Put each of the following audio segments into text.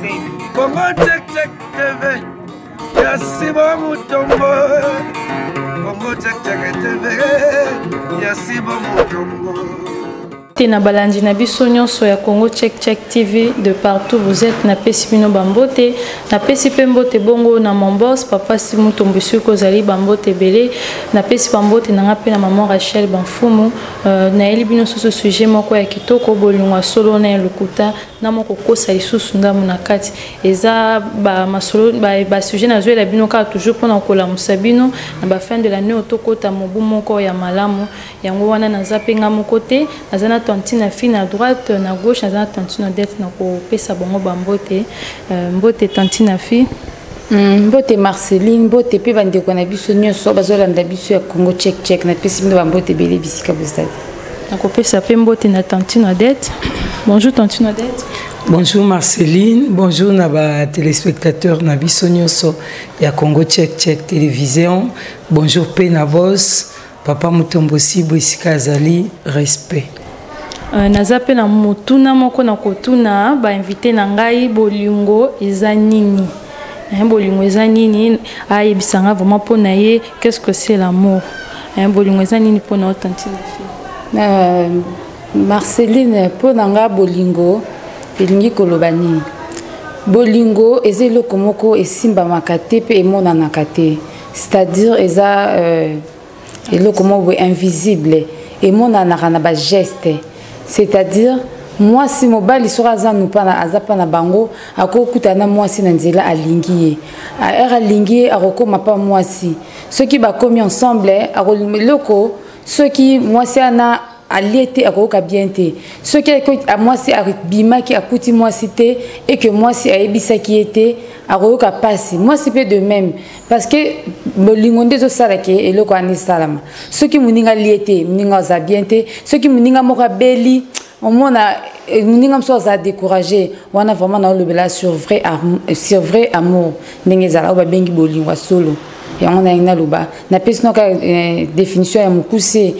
Congo Check Check TV ya Sibo Mutombo. Congo Check Check TV ya Sibo Mutombo. Te na balandi na biso nyonso ya Congo Check Check TV de partout vous êtes, napesi bino bambote, napesi mpe mbote bongo na mon boss papa Simutombo soki ozali, bambote ebele. Napesi bambote na nga mpe na maman Rachel Bamfumu. Nayeli bino susu sujet moko ya kitoko, bolingo ya solo na ya lokuta, na moko kokosa lisusu ndambo na kati. Eza ba masolo, ba sujet nazwela bino kaka toujours mpona kolamusa bino na ba fin de l'année oyo tokota mobu moko ya malamu. Yango wana naza mpe nga moko te, naza na tantine na fille na droite, na gauche naza na tantine Odette, na kopesa bango bambote. Mbote tantine na fille. Mbote Marceline, mbote mpe bandeko na biso nyonso bazolanda biso ya Congo Check Check, napesi bino bambote ebele bisika bozali. Nakopesa mpe mbote na tantine Odette. Bonjour tantine Odette. Bonjour Marceline, bonjour na ba téléspectateurs na biso nyonso ya Congo Check Check Télévision. Bonjour pe na boss Papa Mutombo Sibo esika azali, respect. Naza pe na motuna moko na kotuna ba invité na ngai, bolingo eza nini? Bolingo eza nini? Ayebisa nga vraiment mpo na ye, qu'est-ce que c'est l'amour? Bolingo eza nini mpo na yo tantine fille? Marceline, mpo na nga bolingo elingi koloba nini? Bolingo eza eloko moko esimbamaka te mpe emonanaka te, c'est-à-dire eza eloko moko boye invisible, emonanaka na bageste, c'est-à-dire mwasi mobali soki aza nupa na, aza pa na bango, akokutana na mwasi na nzela, alingi ye, ere alingi ye akokoma pa mwasi. Soki bakomi ensemble, eloko soki mwasi ana alie te, akoyoka bien te. Soki mwasi abimaki akuti mwasi te et que mwasi ayebisaki ye te, akoyoka pasi. Mwasi mpe de même, parce que bolingo nde ezosala ke eloko wana esalama. Soki moninga alie te, moninga aza bien te. Soki moninga moko abeli, omona moninga mosusu aza découragé. Wana vraiment naolobela sur vrai amour ndenge ezala, oyo babengi bolingo ya solo. Yango nalingi naloba, napesi noka définition ya mokuse,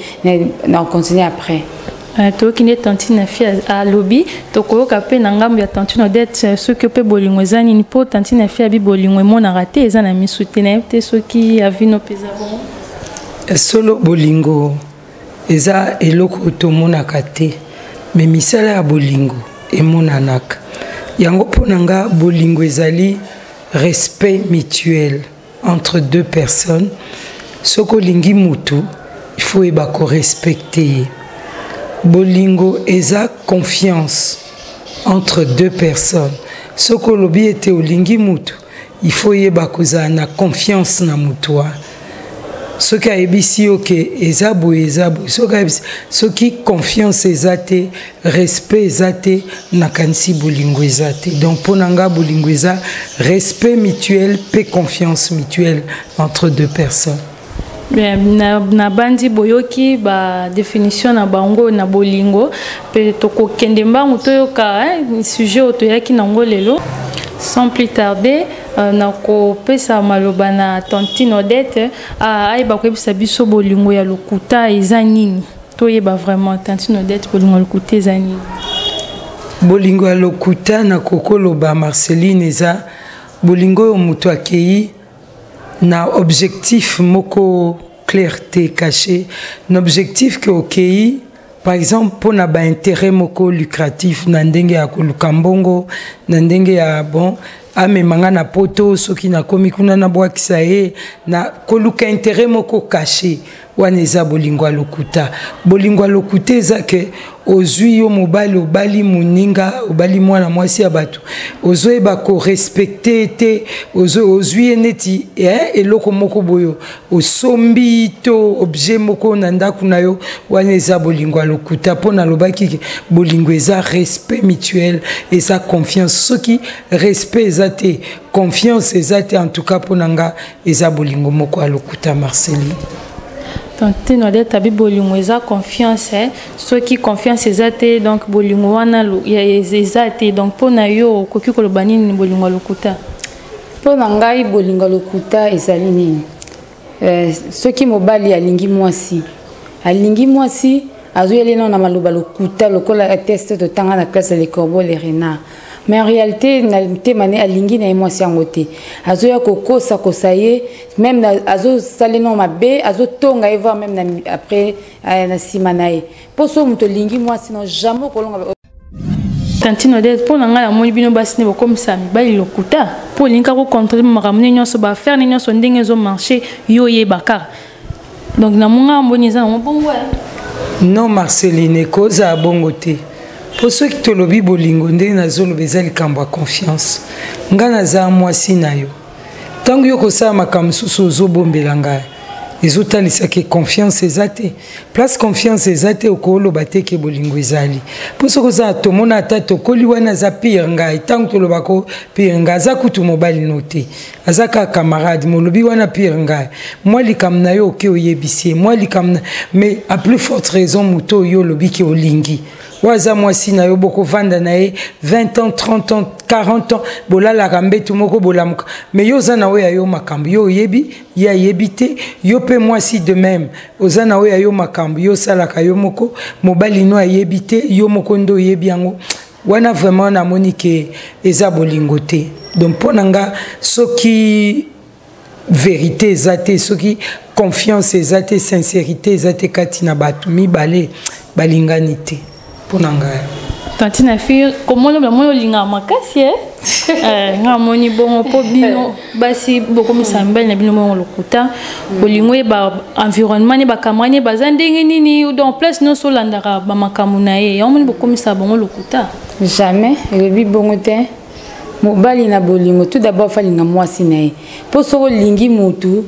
na continue après. Toyoki nde tantine na fille alobi, tokoyoka mpe na ngambo ya tantine Odette soki mpe bolingo eza nini, mpo tantine na fille abi bolingo emonaka te, eza na misu te. Nayebi te soki avino mpe eza bongo. Solo bolingo eza eloko tomonaka te, me misala ya bolingo emonanaka. Yango mpo na nga bolingo ezali respect mutuel entre deux personnes. Soki olingi mutu, il faut oyeba korespecte ye. Bolingo eza confiance entre deux personnes. Soki olobi ete olingi mutu, il faut oyeba kozala na confiance na mutu wana. Soki ayebisi yo ke eza boye, eza boye, soki ayebisi, soki confiance eza te, respect eza te, nakanisi bolingo eza te. Donc mpo na nga bolingo eza respect mutuel mpe confiance mutuelle entre deux personnes. Bien, na bandi boyoki ba définition na bango na bolingo, pe tokokende mbangu toyoka, hein, sujet oyo toyaki nango lelo. Sans plus tarder, nakopesa maloba na tantine Odette, ayeba koyebisa biso bolingo ya lokuta eza nini. Toyeba vraiment tantine Odette, bolingo ya lokuta eza nini? Bolingo ya lokuta na kokoloba Marceline, eza bolingo oyo moto akei na objectif moko clair te, caché, na objectif ke okei par exemple mpona ba intérêt moko lucratif, na ndenge ya koluka mbongo, na ndenge ya bon amema nga na poto, soki nakomi kuna nabwakisa ye, na koluka intérêt moko caché. Wana eza bolingo ya lokuta. Bolingo ya lokuta eza ke ozwi yo mobali, obali moninga, obali mwana mwasi ya bato, ozoyeba korespecte te, ozwi ye neti eloko moko boyo osombi to objet moko na ndako na yo. Wana eza bolingo ya lokuta. Mpo nalobaki ke bolingo eza respect mutuel, eza confiance. Soki respect eza te, confiance eza te, en tout cas mpo na nga eza bolingo moko ya lokuta, Marceline. Tantine Odette abi bolingo eza confiance, eh? Soki confiance eza te, donc bolingo wana eza te. Donc mpo na yo okoki koloba nini bolingo ya lokuta? Mpo na ngai bolingo ya lokuta ezali nini? Soki mobali alingi mwasi, alingi mwasi, azoyeli nano na maloba lokuta, lokola teste totanga na classe, le corbeau le renard. Mais en réalité, na motema ne alingi na ye mwasi yango te. Azoya kokosakosa ye, même azosala no mabe, azotonga ye, voire même na, après na nsima na ye. Mpo so moto olingi mwasi no, jamais okolonga. Tantine Odette, mpo na ngai, namoni bino basi nde bokomisa mibali lokuta, mpo olingi kaka kocontrôler makambo ne nyonso, baaffaire ne nyonso, ndenge ezomarcher, yo oyeba kaka. Donc namonga mboni eza nango bongo. Non, Marceline, ekozala bongo te, mpo soki tolobi bolingo, ndenge nazoloba, eza likambo ya confiance. Ngai naza mwasi na yo. Ntango yo kosala makambo mosusu, ozobombela ngai, ezotalisaka confiance eza te. Place confiance eza te, okoloba te ke bolingo ezali. Mpo soki oza, tomona ata tokoli wana, aza pire ngai. Ntango tolobako pire ngai, aza kutu mobali no te, aza kaka camarade. Molobi wana pire ngai, mwa likambo na yo oke oyebisi ye mwa likambo, mais à plus forte raison moto oyo olobi ke olingi, oyo aza mwasi na yo, bokovanda na ye 20 ans, 30 ans, 40 ans, bolalaka mbetu moko, bolamuka, mais yo oza na oyo ya yo makambo, yo oyebi, ye ayebi te. Yo mpe mwasi, de même, oza na oyo ya yo makambo, yo osalaka yo moko, mobali no ayebi te, yo moko nde oyebi yango. Wana vraiment namoni ke eza bolingo te. Donc mpo na nga, soki vérité eza te, soki confiance eza te, sincérité eza te kati na bato mibale, balingani te, mpo na ngai. Tantine Fille, komona bamoni olingaka makasi e, nga amoni bongo, mpo bino basi bokomisa mibali na bino bongo lokuta. Olingo oyeba environnement ne, bacamarade ne baza ndenge nini, donc place nyonso olandaka bamakambo na ye. Yango moni bokomisa bango lokuta. Jamais elobi bongo te. Mobali na bolingo, tout d'abord falinga mwasi na ye, mpo soki olingi motu,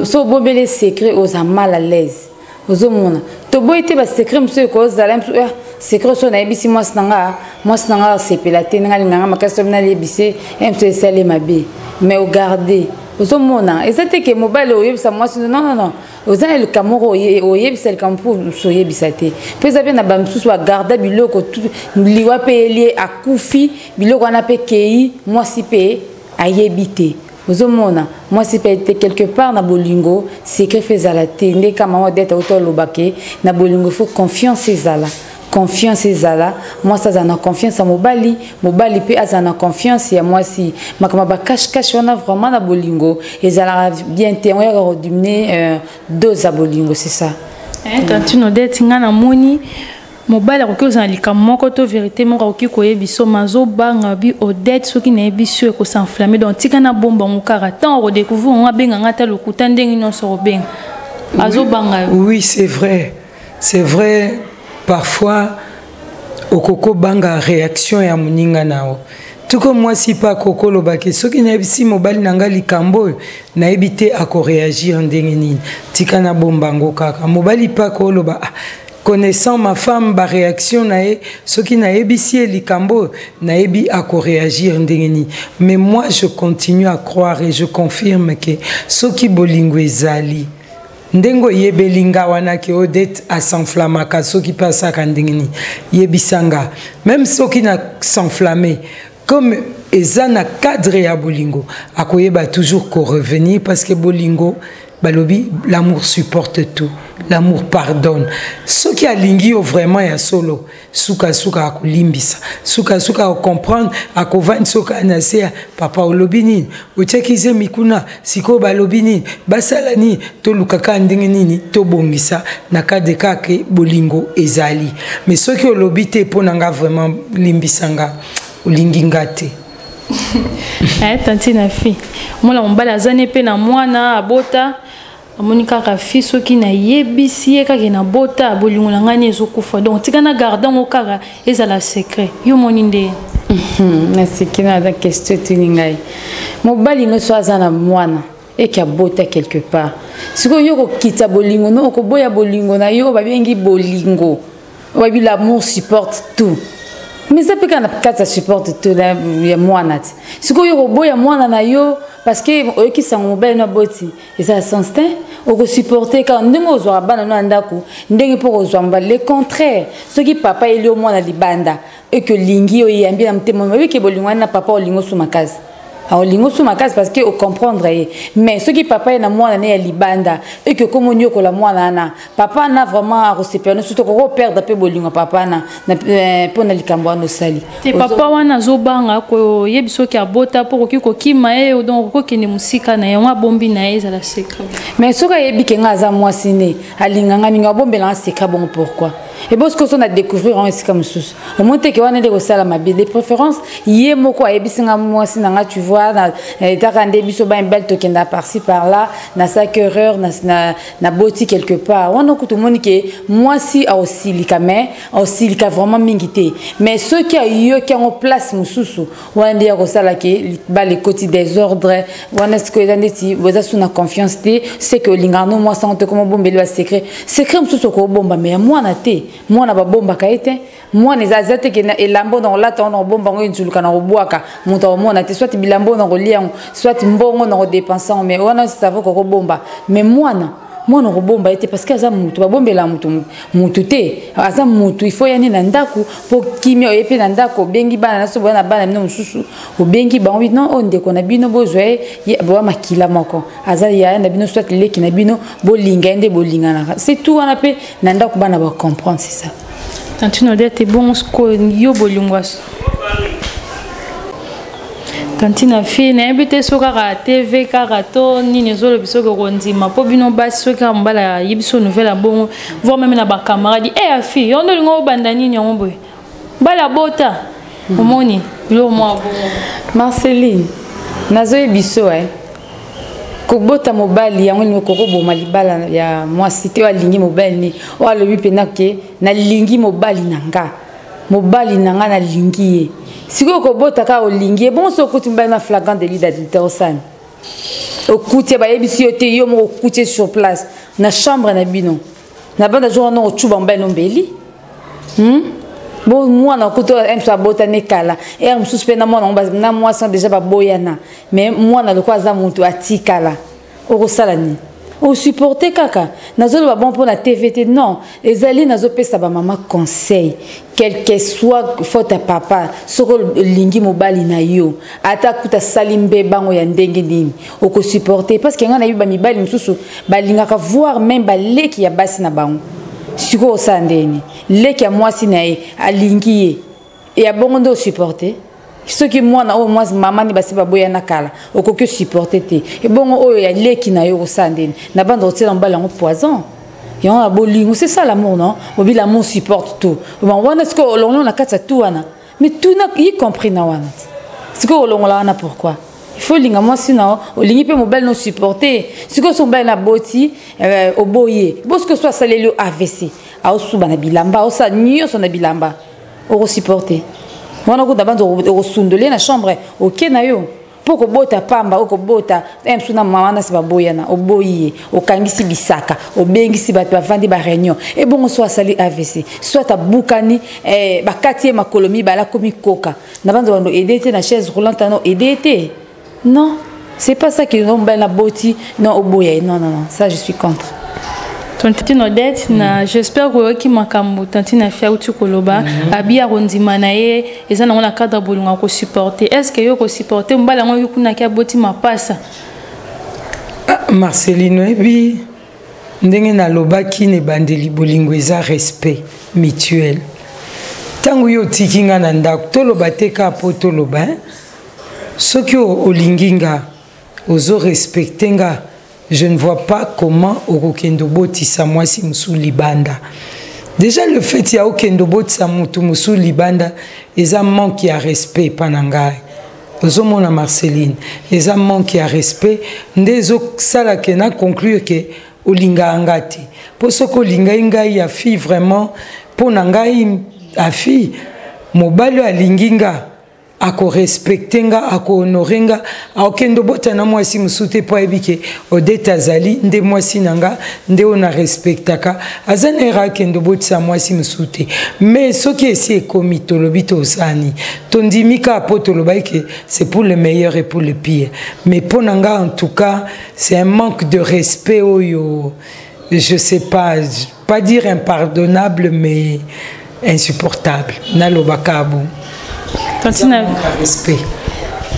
so obombeli secret, oza mal à l'aise. Ozomona, toboyi te, basecret mosusu ekozala mosusu secret so nayebisi mwasi na nga, mwasi na nga asepela te, ndenge alinganga makasi, soki nayebisi ye mosusu, esali mabe. Mais ogarde, ozomona, eza te ke mobali oyebisa mwasi. Non, non, non, oza na likambo moko, oyebisa likambo mpo mosusu oyebisa te. Mpo eza mpe na bamosusu bagarda biloko, liwa mpe elie, akufi, biloko wana mpe kei, mwasi mpe ayebi te. Ozomona, mwasi mpe te. Quelque part na bolingo, secret faut ezala te. Nde ka mama Odette auta oloba ke na bolingo faut confiance ezala, confiance ezala. Mwasi azala na confiance ya mobali, mobali mpe azala na confiance ya mwasi. Makambo ya bacache-cache wana, vraiment na bolingo ezalaka bien te. Yango yaka kodiminuer dose ya bolingo, c'est ça. Tantine Odette, nga namoni mobali akoki kozala na likambo moko to vérité moko, akoki koyebi so, ma azobanga bi Odette, soki nayebi so, ekos'enflammer. Donc tika na bomba yango kaka, ntango akodécouvrir yango, abenganga ata lokuta ndenge nyonso akobenga, azobanga yo. Oui, c'est vrai, c'est vrai. Parfois okoki obanga réaction ya moninga na yo. Tuko mwasi mpe akoki olobaki: soki nayebisi mobali na ngai likambo oyo, nayebi te akoréagir ndenge nini, tika nabomba yango kaka. Mobali mpe akoloba: ah, connaissant ma femme, baréaction na ye, soki nayebisi ye likambo oyo, nayebi akoréagir ndenge nini. Mais moi, je continue à croire et je confirme ke soki bolingo ezali, ndenge oyebeli nga wana ke Odette as'enflammaka, soki mpe asalaka ndenge nini, yebisa nga. Même soki na s'enflamme, comme eza na cadre ya bolingo, akoyeba toujours korevenir, parce que bolingo, balobi, l'amour supporte tout, l'amour pardonne. Soki alingi yo vraiment ya solo, sukasuka akolimbisa, sukasuka akocomprendre, akovandi. Soki na se ya papa, olobi nini? Otiaki zemi kuna, sikoyo balobi nini? Basala nini? Toluka kaka ndenge nini tobongisa na cadre kaka bolingo ezali. Mais soki olobi te, mpo na nga vraiment, limbisa nga, olingi nga te. Tantine Fille, mwana mobali aza ne mpe na mwana abota, amoni kaka fi, soki nayebisi ye kaka nabota, bolingo na ngai ni ezokufa. Donc tika na garde yango kaka, ezala secret. Yo moni nde? Naseki na aza question etuni ngai. Mobali nyonso aza na mwana eke abota quelque part, sikoyo yo kokita bolingo no, okoboya bolingo na yo. Babengi bolingo, oyebi, l'amour supporte tout, mais eza mpe kaka na kati ya supporte tout ya mwana ti. Sikoyo yo koboya mwana na yo parce que oyoki sango mobali no aboti, eza ya sens te. Okosupporte kaka ndenge ozwaka bana no ya ndako, ndenge mpo kozwa mobali. Le contraire, soki papa eli yo mwana libanda, eke olingi, oyambi na motema, oyebike bolingo wana na papa, olingi oso makasi. Aolingo su makasi parce que ocomprendre ye. Mais soki papa ye na mwana ne ya libanda eke okoma onyokola mwana wana, papa na vraiment akosepela no, surtout koko perdre mpe bolingo papa na mpo na likambo wana osali. Te, papa wana azobanga koyebi soki abota mpo okoki kokima ye, donc okokende mosika na yango, abombi na ye, ezala secret. Mais soki ayebi ke nga aza mwasi ne alinganga mingi, abombelanga secret bongo pourquoi? Ebosi so na découvrir yango esika mosusu, omoni teke wana nde kosala mabe. De préférence ye moko ayebisi nga mwasi na nga, tu vois, etaka nde biso bamibali tokenda par-ci par-là, nasalaki erreur, naboti quelque part wana. Kutu omoni ke mwasi aosilika, mais aosilika vraiment mingi te. Mais soki ayoki yango place mosusu, wana nde ya kosala ke libala ekoti désordre. Wana sikoyo eza ndeti boza su na confiance te, c'est que olingaka no mwasi yango te. Koma obombeli basecret, secret mosusu okobomba, mais ya mwana te. Mwana babombaka ye te. Mwana eza te ke elamba na kolata ngo na kobomba yango, enzuluka na kobwaka, moto akomona te, soit bilamba na kolia yango, soit mbongo na kodépenser yango. Mais wana savo kokobomba, mais mwana kobomba ye te, parce que aza mutu, babombela mutu mutu te. Aza mutu, il faut ya nde na ndako mpo kimia oye mpe na ndako, obengi bana na so boya na bana bino mosusu, obengi bango, non, oyo ndeko na bino, bozwa ye, boya makila moko, aza yaya na bino, soit leki na bino, bolinga ye nde bolinganaka, c'est tout. Wana mpe na ndako bana bacomprendre, c'est ça. Tantine Odette, bongo sikoyo yo bolingo tantine fille, nayebi te so kaka TV kaka to nini ezolobi soki okondima mpo bino basi, soki kaka mobali ayebi so nouvelle ya bongo, voire même na bacamarade e ya fille, yo nde olingo obanda nini yango boye, mobali abota, omoni biloko mwa bongo. Marceline, nazoyebi so kobota mobali yango elingi kokoboma libala ya mwasi te. Oyo alingi mobali ni oyo alobi mpena ke nalingi mobali na nga, mobali na nga nalingi ye. Sikoyo kobota kaka olingi ye bongo, so okuti mobali na flagrant délit d'adultère, osani okuti ye, bayebisi yo te, yo moko okuti ye sur place na chambre na bino na banda jour wana, ocuba mobali no mbeli, Bo mwana kutu mosusu abotani kala, ere mosusu mpe na mwana na mwasi déjà baboyana, mais mwana lokola aza motu atikala, okosala nini? Osupporte kaka. Nazoloba bon mpo na TV te, non, ezali nazopesa bamama conseil. Quel que soit faute ya papa, soki olingi mobali na yo, ata kuta asali mbebango ya ndenge nini, okosupporte, parce que ngai nayebi bamibali mosusu balingaka voir même baleki ya basi na bango. Sikoyo osala ndeni? Leki ya mwasi na ye alingi ye ya bongo nde osupporte. Soki mwana oyo mwasi mama ni basi baboyana kala, okoki osupporte te, ebongo oyo ya leki na yo, okosala ndeni? Na banda kotiela mobali yango poison yango na bolingo. C'est ça l'amour, non? Obi l'amour supporte tout. Bon, wana sikoyo olongola na kati ya tout wana, mais tout na y compris na wana, sikoyo olongola wana pourquoi? Il faut olinga mwasi na yo, olingi mpe mobali no supporte. Sikoyo so mobali na boti, oboye bo, sikoyo so asaleli yo AVC, aosuba na bilamba, aosala nyonso na bilamba, okosupporte wana? Kuta banza okosundoli na chambre, oke na yo mpo kobota pamba, okobota mosu na mama nasi baboyana, oboyi ye, okangisi bisaka, obengisi bato, bavandi baréunion, ebongo so asali AVC, soit abukani, bakati ye makolo mibale, akomi koka na banza bando aide te na chaise roulante ano aide te. Non, c'est pas ça que mobali na boti, non, oboya ye, non, non, non, ça je suis contre. Tantine Odette, na j'espère koyoki makambo tantine afi auti koloba. Abi ya kondima na ye eza nango na cadre bolingo ya kosupporte. Est ce que yo kosupporte mobali yango oyoki kunaki aboti mapasa? Ah, Marceline, oyebi ndenge nalobaki na ebandeli, bolingo eza respect mutuel. Ntango yo otiki nga na ndako, toloba te kaka mpo toloba, soki olingi nga, ozorespecte nga, je ne vois pas comment okokende obotisa mwasi mosusu libanda. Déjà le fait ya okende obotisa motu mosusu libanda eza manque ya respect epa na ngai. Ozomona, Marceline, eza manque ya respect nde ezosala ke na conclure ke olingaka nga te. Mpo soki olingai ngai ya fille vraiment, mpo na ngai ya fille, mobali oyo alingi nga akorespecte nga, akohonore nga, akokende obota na mwasi mosusu te, mpo ayebi ke Odete azali nde mwasi na nga, nde oyo na respectaka, aza na ere akende obotisa mwasi mosusu te. Mais soki esi ekomi, tolobi tosani, tondimi kaka mpo tolobaki ke c'est pour le meilleur et pour le pire. Mais mpo na nga, en tout cas, c'est un manque de respect oyo, je sais pas, pas dire impardonnable, mais insupportable, nalobaka bon. Tantine respect.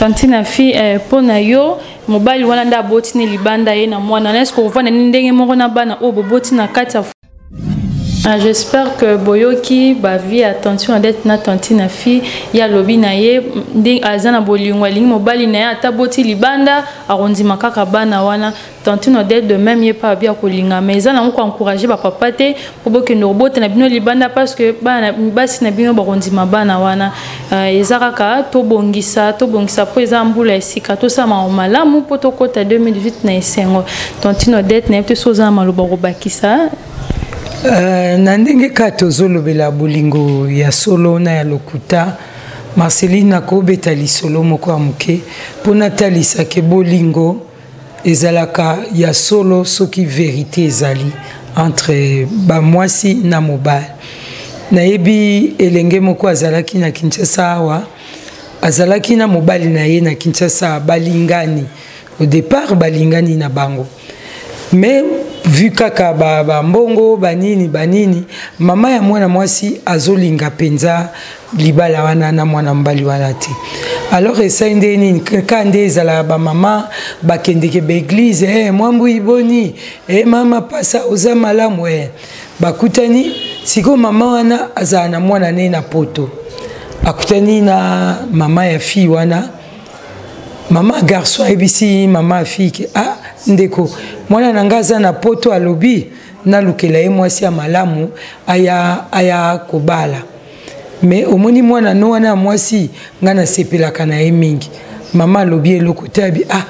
Tantine Fi, mpo na yo, mobali wana nde aboti ne libanda, ye na mwana na, est-ce ovanda ni ndenge moko na bana oyo boboti na kati ya? Ah, j'espère que boyoki baavis ya tantine Odette na tantine Fi. Ye alobi na ye nde aza na bolingo, alingi mobali na ye, ata boti libanda, akondima kaka bana wana. Tantine Odette de même, ye mpe abi akolinga, mais eza nango koencourager bapapa te mpo bokende kobota na bino libanda, parce que bana basi na bino bakondima bana wana. Eza kaka tobongisa, tobongisa mpo eza mbula ya sika, tosala makambo malamu mpo tokɔta 2018 na esengo. Tantine Odette, nayebi te so oza na maloba kobakisa. Na ndenge kaka tozolobela bolingo ya solo na ya lokuta, Marceline, nakobeta lisolo moko ya moke mpo natalisake bolingo ezalaka ya solo soki vérité ezali entre bamwasi na mobali. Nayebi elenge moko azalaki na Kinshasa awa, azalaki na mobali na ye na Kinshasa. Balingani au départ, balingani na bango, mais vu kaka bambongo, ba banini banini, mama ya mwana mwasi azolinga mpenza libala wana na mwana mobali wana te. Alors esali nde nini? Ka nde ezalaka, bamama bakendeke baéglise, mwambui boni, mama pasa, oza malamu? Bakutani sikoyo. Mama wana azala na mwana ne na Poto. Akutani na mama ya fille wana. Mama garçon ayebisi mama ya fille ke: "Ah ndeko, mwana na ngai aza na Poto, alobi nalukela ye mwasi ya malamu aya kobala. Mais omoni mwana no wana ya mwasi, ngai nasepelaka na ye mingi." Mama alobi eloko te, abi: "Ah,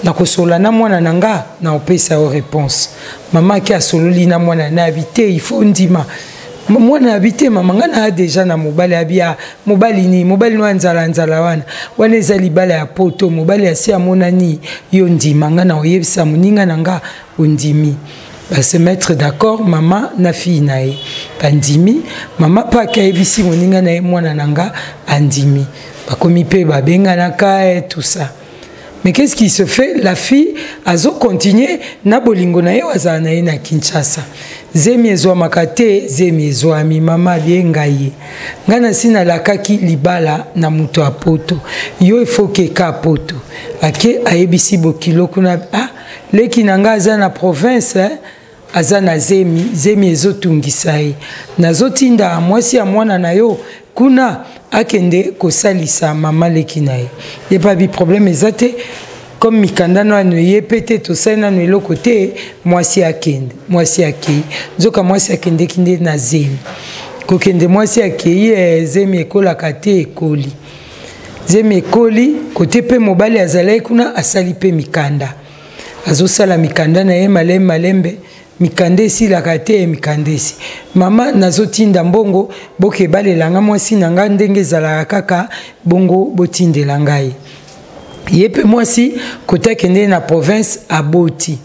nakosolola na mwana na nga, na opesa yo réponse." Mama ake, asololi na mwana na, abi te, il faut ndima. Mwana abi te: "Mama, nga na déjà na mobali." Abi: "Ah, mobali nini? Mobali no ya nzala nzala wana. Wana eza libala ya Poto, mobali asi amonani. Yo ndima, nga na oyebisa moninga na nga, ondimi." Base mettre d'accord, mama na fille na ye bandimi. Mama mpe ake, ayebisi moninga na ye: "Mwana na nga andimi." Bakomi mpe babenganaka et tout ça. Mais qu'est-ce qui se fait? La fille azocontinue na bolingo na ye, azala na ye na Kinshasa. Zemi ezwamaka te, zemi ezwami. Mama abienga ye: "Ngai nasi nalakaki libala na moto ya Poto, yo efoke eka Poto." Ake, ayebisi bokilo kuna: "Ah, leki na ngai aza na province, eh? Aza na zemi, zemi ezotungisa ye. Nazotinda mwasi ya mwana na yo kuna akende kosalisa mama leki na ye." Ye mpe abi: "Problème eza te, comme mikanda nano eye mpe te, tosali nano eloko te, mwasi akende." Mwasi akei. Nzoka mwasi akendeki nde na zemi. Kokende, mwasi akei, zemi ekolaka te, ekoli. Zemi ekoli kote mpe mobali azalaki kuna, asali mpe mikanda, azosala mikanda na ye malembe malembe, mikanda esilaka te, mikanda esi. "Mama, nazotinda mbongo, bokebalelanga mwasi na ngai ndenge ezalaka kaka bongo, botindela ngai ye." Mpe mwasi kote akende na province, aboti.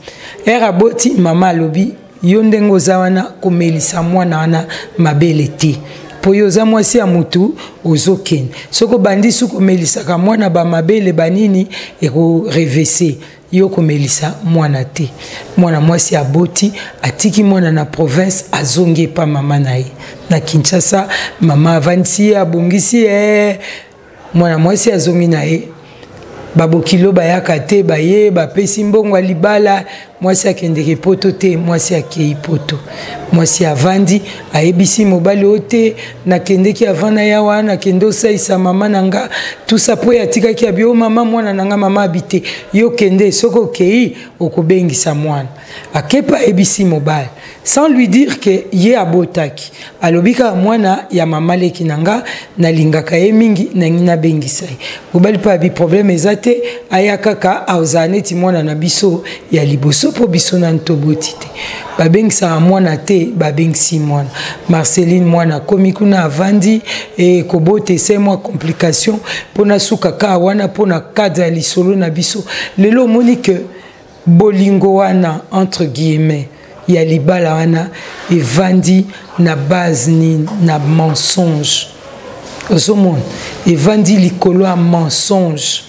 Ere aboti, mama alobi: "Yo ndenge oza wana, komelisa mwana wana mabele te, mpo yo oza mwasi ya motu, ozokende. Soki obandi su komelisaka mwana bamabele banini, ekorenverser yo. Komelisa mwana te." Mwana mwasi aboti, atiki mwana na province, azongi epa mama na ye na Kinshasa. Mama avandisi ye, abongisi ye. Mwana mwasi azongi na ye, babokilo bayaka te, baye, bapesi mbongo ya libala. Mwasi akendeke Poto te, mwasi akei Poto. Mwasi avandi, ayebisi mobali oyo te: "Nakendeki avant na ya wana, nakende osalisa mama na nga tusa po ye atikaki." Abi: "O mama, mwana na nga." Mama abi: "Te, yo kende, soki okei okobengisa mwana." Akepa, ayebisi mobali sans lui dire ke ye abotaki. Alobi kaka: "Mwana ya mama leki na nga, nalingaka ye mingi, nangi nabengisa ye." Mobali mpe abi: "Problème eza te, aya kaka, azala neti mwana na biso ya liboso, mpo biso nani toboti te." Babengisaka mwana te, babengisi mwana. Marceline, mwana akomi kuna, avandi, kobota esali mwa complication. Mpona suka kaka wana, mpona cadre ya lisolo na biso lelo, omoni ke bolingo wana, entre guillemets, ya libala wana evandi na base nini? Na mensonge. Ozomona, evandi likolo ya mensonge.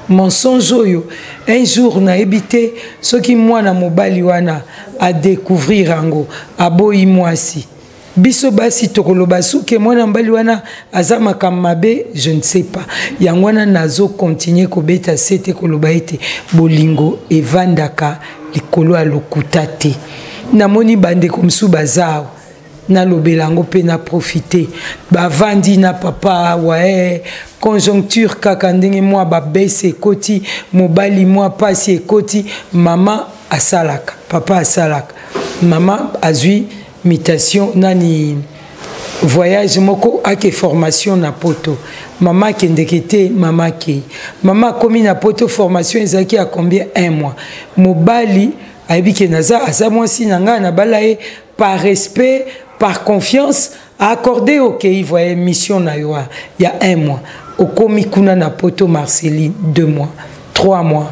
Mensonge oyo, un jour, nayebi te soki mwana mobali wana adécouvrir yango, aboyi mwasi. Biso basi tokoloba suke mwana mobali wana aza makambo mabe, je ne sais pas. Yango wana nazo continuer kobeta sete koloba ete bolingo evandaka likolo ya lokuta te. Namoni bandeko mosusu baza awa, nalobela yango mpe na profite, bavandi na papa awa conjoncture kaka ndenge mwa babese ekoti, mobali mwa pasi ekoti, mama asalaka, papa asalaka, mama azwi mutation nani voyage moko ake formation na poto, mama akendeke te, mama akei, mama akomi na poto, formation ezalaki ya combien? 1 mois. Mobali ayebi ke naza aza mwasi na ngai, nabala ye par respect, par confiance accordé. Okei voye mission na yo ya 1 mois, okomi kuna na poto, Marceline, 2 mois, 3 mois,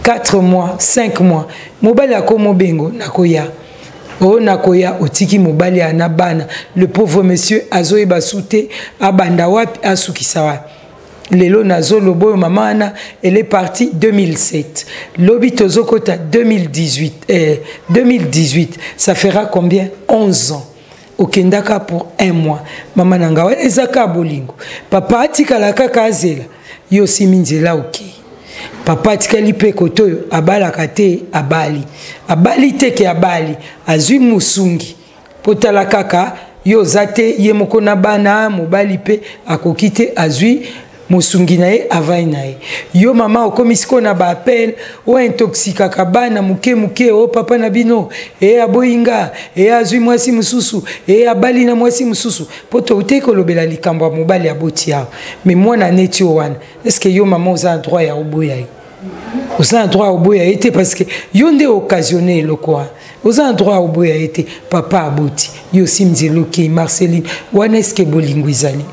4 mois, 5 mois, mobali akomi obengo nakoya oyo nakoya, otiki mobali ya na bana. Le pauvre monsieur azoyeba su te abanda wapi, asukisa wapi. Lelo nazoloba oyo, mama wana, elle est partie 2007, lobi tozokota 2018, 2018, ça fera combien? 11 ans. Okendaka pour un mois, mama na ngai, wana eza kaka bolingo. Papa atikala kaka azela yo, osimi nzela, okei. Papa atikali mpe kote oyo abalaka te, abali, abali te ke abali, azwi mosungi mpo tala kaka yo oza te, ye moko na bana, mobali mpe akoki te, azwi mosungi na ye, avai na ye. Yo mama okomi sikoyo na baappel oyo intoxikaka bana moke moke: o papa na bino e aboyi nga, e azwi mwasi mosusu, e abali na mwasi mosusu. Mpo toutei kolobela likambo ya mobali aboti awa, mais mwana neti oyo wana, est-ce yo mama oza na droit ya oboya ye? Oza na droit ya oboya ye te, parce que yo nde occasionne eloko wana. Oza na droit ya oboya ye te. Papa aboti yo, osi nzela, okei. Marceline, wana est-ce bolingo ezali?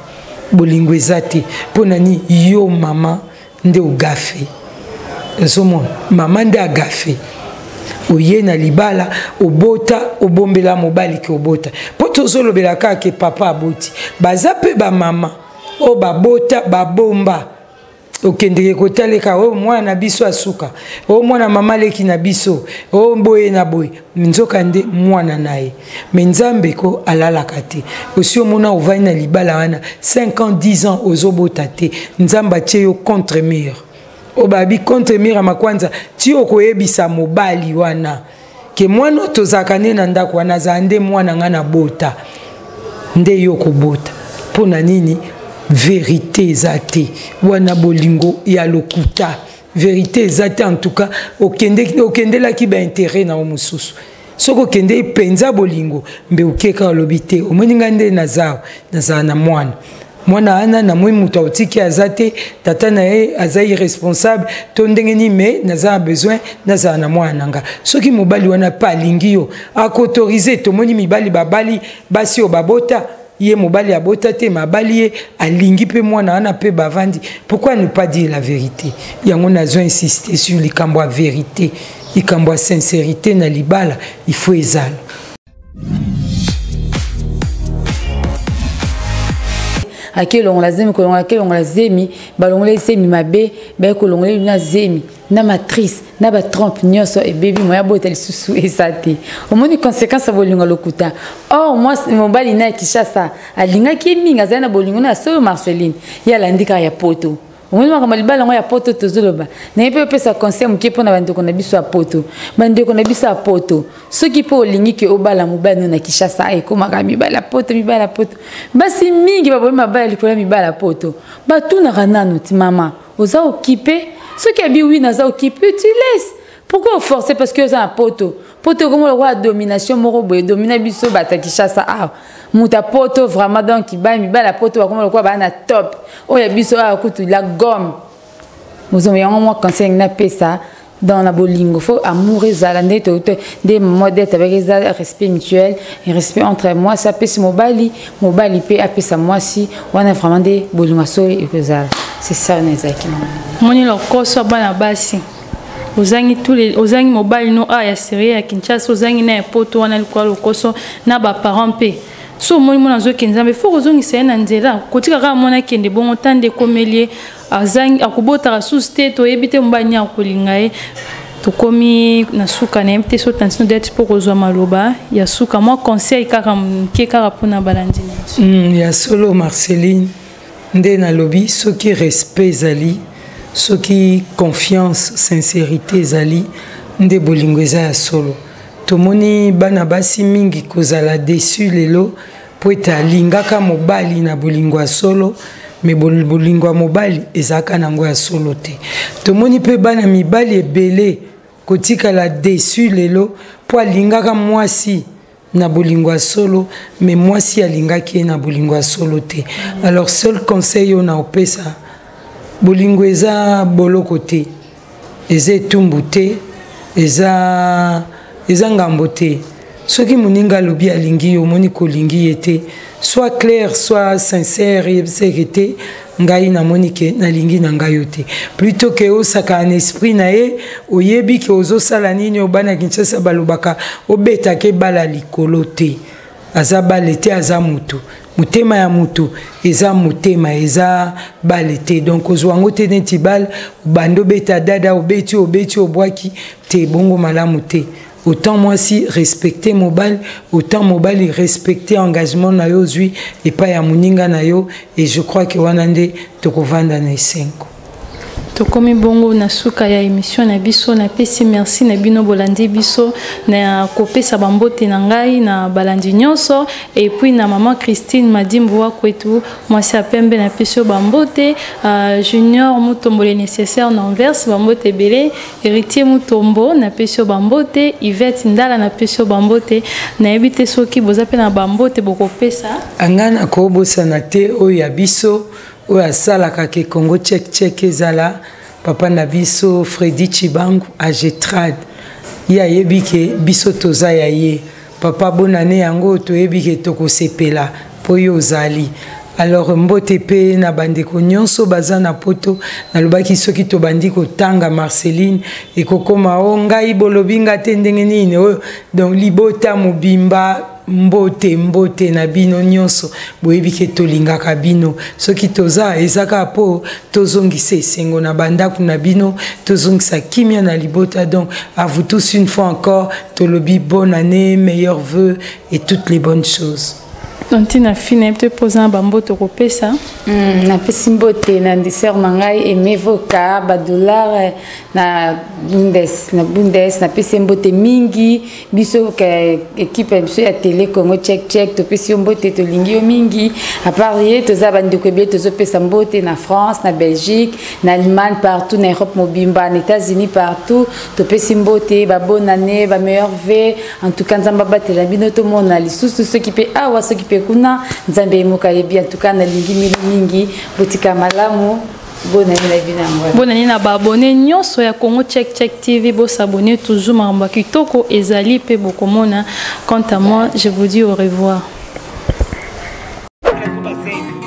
Bolingo eza te. Mpo na nini? Yo mama nde ogaffer. Ozomona, mama nde agaffer. Oye na libala, obota, obombela mobali ke obota. Mpo tozolobela kaka ke papa aboti, baza mpe bamama oyo babota, babomba. Okendeke kotaleka oyo mwana na biso asuka, oyo mwana mama leki na biso, oyo boye na boye, nzoka nde mwana na ye. Mais Nzambe ko alalaka te. Osi omona ovandi na libala wana 5 ans, 10 ans, ozobota te, Nzambe atie yo contre mur, oyo babi contre mur ya makwanza, ti okoyebisa mobali wana ke mwana oyo tozalaka nde na ndako wana azala nde mwana ngai na bota, nde yo kobota. Mpo na nini? Vérité eza te. Wana bolingo ya lokuta, vérité eza te. En tout cas okendelaki baintérêt na yo mosusu. Soki okende mpenza bolingo, mbe okeka olobi te: omoni ngai nde naza, nazala na mwana, mwana wana namoi moto aotiki aza te, tata na ye aza irresponsable to ndenge nini, mais naza na besoin nazala na mwana na nga. Soki mobali wana mpe alingi yo, akoautoriser. Tomoni mibali babali basi oyo babota, ye mobali abota te, mais abali ye, alingi mpe mwana wana mpe bavandi. Pourquoi ne pas dire la vérité? Yango nazo insister sur likambo ya vérité, likambo ya sincérité na libala, il faut ezala. Ake longola zemi, kolongola, ake longola zemi, balongola zemi mabe, baye kolongola na zemi na matrice na batrompe nyonso ebebi, moya bota lisusu eza te. Omoni conséquence ya bolingo lokuta. Or mobali na ya Kinshasa alingaki ye mingi, azali na bolingo na ya solo. Marceline, ye alandi kaka ya poto. Omoni makambo libala yango ya poto tozoloba naye mpe opesa conseil moke mpo na bandeko na biso ya poto. Bandeko na biso ya poto, soki mpo olingi ke obala mobali no na Kinshasa, ekomaka mibali ya poto, mibali ya poto, basi mingi baboyi mabala likolo ya mibali ya poto. Batunaka nano ti: mama, oza occupé? Soki abi: oui, naza occupé, tu laisses. Pourquoi oforcer? Parce que oza na poto. Poto ekoma lokola domination moko boye, domina biso bato ya Kinshasa awa. Moto ya poto vraiment, donc bana mibali ya poto bakoma lokola baa na top. Oyo ya biso awa kutu la gomme. Bozomba yango. Mwa conseil napesa dans la bolingo, faut amour ezala nde nde modèle avec eza respect mutuel, respect entre mwasi apesi mobali, mobali mpe apesa mwasi. Wana vraiment nde bolingo so ekozala. C'est ça wana ezalaki. Moni lokoso bana basi, ozangi tous les, ozangi mobali no a ya sérieux ya Kinshasa, ozangi na ya poto wana likolo lokoso na baparent mpe. So omoni mwana azokende, Nzambe, faut kozongisa ye na nzela. Kotika kaka mwana akende bongo, ta nde ekomeli ye, azangi, akobotaka susu te, toyebi te mobali nini akolinga ye. Tokomi na suka, nayebi te so tantine Odette mpo kozwa maloba ya suka, mwa conseil kaka moke kaka mpona balandi na biso. Ya solo, Marceline, nde nalobi soki respect ezali, soki confiance, sincérité ezali, nde bolingo eza ya solo. Tomoni bana basi mingi kozala déçu lelo po ete alingaka mobali na bolingo ya solo, mais bolingo ya mobali ezalaka nango ya solo te. Tomoni mpe bana mibali ebele kotikala déçu lelo mpo alingaka mwasi na bolingo ya solo, mais mwasi alingaki ye na bolingo ya solo te. Alors, seul conseil oyo na opesa, bolingo eza boloko te, eza etumbu te, eza ngambo te. Soki moninga alobi alingi yo, omoni kolingi ye te, soit clair, soit sincère, yebiseke te: ngai namoni ke nalingi na ngai yo te. Plutôt ke osaka na esprit na ye, oyebi ke ozosala nini. Oyo bana Kinshasa balobaka, obetaka ebala likolo te. Aza bale te, aza motu. Motema ya motu eza motema, eza bale te. Donc ozwa yango te neti bale, obandi obeta dada, obeti, obeti, obwaki te, bongo malamu te. Autant mwasi respecte mobali, autant mobali respecte engagement na yo ozwi epai ya moninga na yo. Et je crois ke wana nde tokovanda na esengo. Tokomi bongo na suka ya émission na biso. Napesi merci na bino bolandi biso, na kopesa bambote na ngai na balandi nyonso, et puis na mama Christine Madimbu wa kwetu, mwasi ya pembe, napesi yo bambote. Junior Mutombo, le nécessaire na Anvers, bambote ebele. Héritier Mutombo, napesi yo bambote. Yvette Ndala, napesi yo bambote. Nayebi te soki boza mpe na bambote bokopesa. Ngai nakobosana te oyo ya biso, oyo asalaka ke Congo Check Check ezala, papa na biso Fredi Chibangu Agetrade. Ye ayebi ke biso toza ya ye. Papa, bonane yango, toyebi ke tokosepela mpo yo ozali. Alors, mbote mpe na bandeko nyonso baza na Poto. Nalobaki soki tobandi kotanga, Marceline, ekokoma o ngai bolobi nga te ndenge nini oyo. Donc libota mobimba, mbote, mbote na bino nyonso. Boyebi ke tolingaka bino. Soki toza, eza kaka mpo tozongisa esengo na bandako na bino, tozongisa kimia na libota. Donc à vous tous, une fois encore, tolobi bonne année, meilleurs vœux et toutes les bonnes choses. Ntina fine, nayebi te mpoza na bambote okopesa. Napesi mbote na ndisere na ngai Emevoka badollar na Bundes, na Bundes. Napesi ye mbote mingi. Biso ka équipe ya biso ya Télé Congo Check Check, topesi yo mbote, tolingi yo mingi. À part ye, toza bandeko ebele tozopesa mbote na France, na Belgique, na Allemagne, partout na Europe mobimba, na États-Unis, partout topesi mbote, babonne année, bameilleurs vœux. En tout cas, Nzambe abatela bino, tomona lisusu, soki mpe awa, soki mpe kuna, Nzambe ye moko ayebi. En tout cas, nalingi mino mingi, botika malamu. Bonne année na bino yango. Bonne année na baabonnés nyonso ya Congo Check Check TV. Bosabonner toujours, makambo ya kitoko ezali mpe bokomona. Quant à moi, je vous dis au revoir.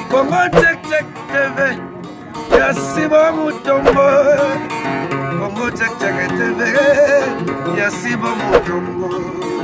Congo Check Check TV ya Sibo Mutombo, Congo Check Check TV ya Sibo Mutombo.